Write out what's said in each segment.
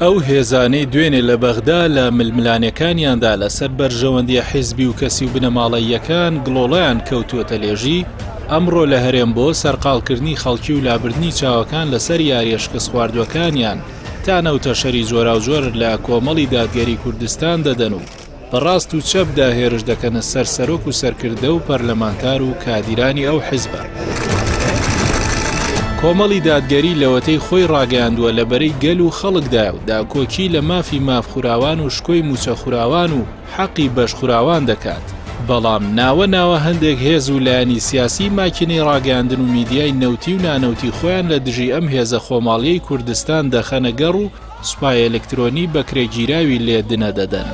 ئەو هێزانەی دوێنێ لە بەغدا لە ململانێکانیاندا لەسەر بەرژەوەندیە حیزبی و کەسی و بنەماڵەییەکان گڵۆڵەیان کەوتووەتە لێژی، ئەمڕۆ لە هەرێم بۆ سەرقاڵکردنی خەڵکی و لابردنی چاوەکان لەسەر یاریە شکستخواردووەکانیان تانە و تەشەری جۆراوجۆر لە کۆمەڵی دادگەری کوردستان دەدەن و بە ڕاست و چەپدا هێرش دەکەنە سەر سەرۆک و سەرکردە و پەرلەمانتار و کادیرانی ئەو حیزبە. کۆمەڵی دادگەری لەوەتەی خۆی ڕاگەیاندووە لە بەرەی گەل و خەڵکدایە و داکۆکی لە مافی مافخوراوان و شکۆی مووچەخوراوان و حەقی بەشخوراوان دەکات، بەڵام ناوە ناوە هەندێک هێز و لایەنی سیاسی ماکینەی ڕاگەیاندن و میدیای نەوتی و نانەوتی خۆیان لە دژی ئەم هێزە خۆماڵیەی کوردستان دەخەنە گەڕ و سوپای ئەلکترۆنی بەکرێگیراوی لێ دنە دەدەن.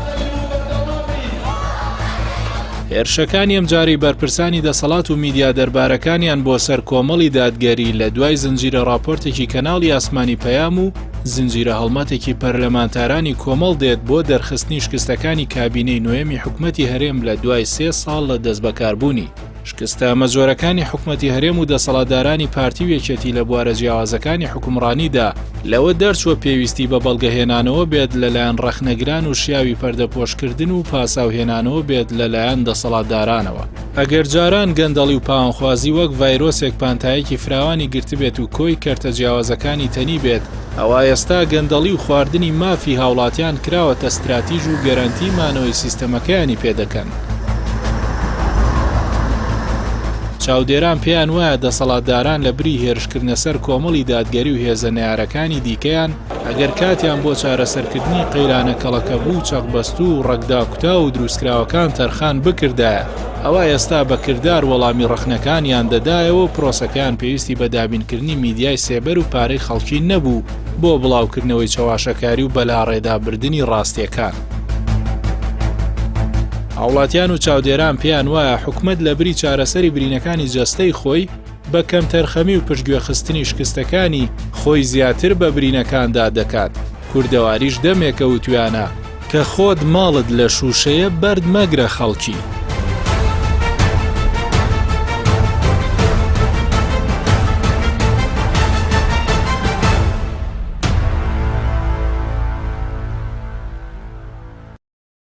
هێرشەکانی ئەمجارەی بەرپرسانی دەسەڵات و میدیا دەربارەکانیان بۆ سەر کۆمەڵی دادگەری لە دوای زنجیرە ڕاپۆرتێکی کەناڵی ئاسمانی پەیام و زنجیرە هەڵمەتێکی پەرلەمانتارانی کۆمەڵ دێت بۆ دەرخستنی شکستەکانی کابینەی نۆیەمی حکومەتی هەرێم لە دوای سێ ساڵ لە دەستبەکاربوونی. شکستە هەمەجۆرەکانی حکومەتی هەرێم و دەسەڵاتدارانی پارتی و یەکێتی لە بوارە جیاوازەکانی حوکمڕانیدا لەوە دەرچووە پێویستی بە بەڵگەهێنانەوە بێت لەلایەن ڕەخنەگران و شیاوی پەردەپۆشکردن و پاساوهێنانەوە بێت لەلایەن دەسەڵاتدارانەوە. ئەگەر جاران گەندەڵی و پاوانخوازی وەک ڤایرۆسێک پانتایەکی فراوانی گرتبێت و کۆی کەرتە جیاوازەکانی تەنیبێت، ئەوا ئێستا گەندەڵی و خواردنی مافی هاوڵاتیان کراوەتە ستراتیژ و گەرەنتی مانەوەی سیستەمەکەیانی پێدەکەن. چاودێران پێیان وایە دەسەڵاتداران لە بری هێرشکردنە سەر کۆمەڵی دادگەری و هێزە نەیارەکانی دیکەیان، ئەگەر کاتیان بۆ چارەسەرکردنی قەیرانە کەڵەکەبوو و چەقبەستوو و ڕەگداکوتاو و دروستکراوەکان تەرخان بکردایە، ئەوا ئێستا بە کردار وەڵامی ڕەخنەکانیان دەدایەوە و پرۆسەکەیان پێویستی بە دابینکردنی میدیای سێبەر و پارەی خەڵکی نەبوو بۆ بڵاوکردنەوەی چەواشەکاری و بەلاڕێدابردنی ڕاستیەکان. هاوڵاتیان و چاودێران پێیان وایە حکومەت لەبری چارەسەری برینەکانی جەستەی خۆی، بە کەمتەرخەمی و پشتگوێخستنی شکستەکانی، خۆی زیاتر بە برینەکاندا دەکات، کوردەواریش دەمێکە وتویانە، کە خۆت ماڵت لە شووشەیە بەرد مەگرە خەڵکی.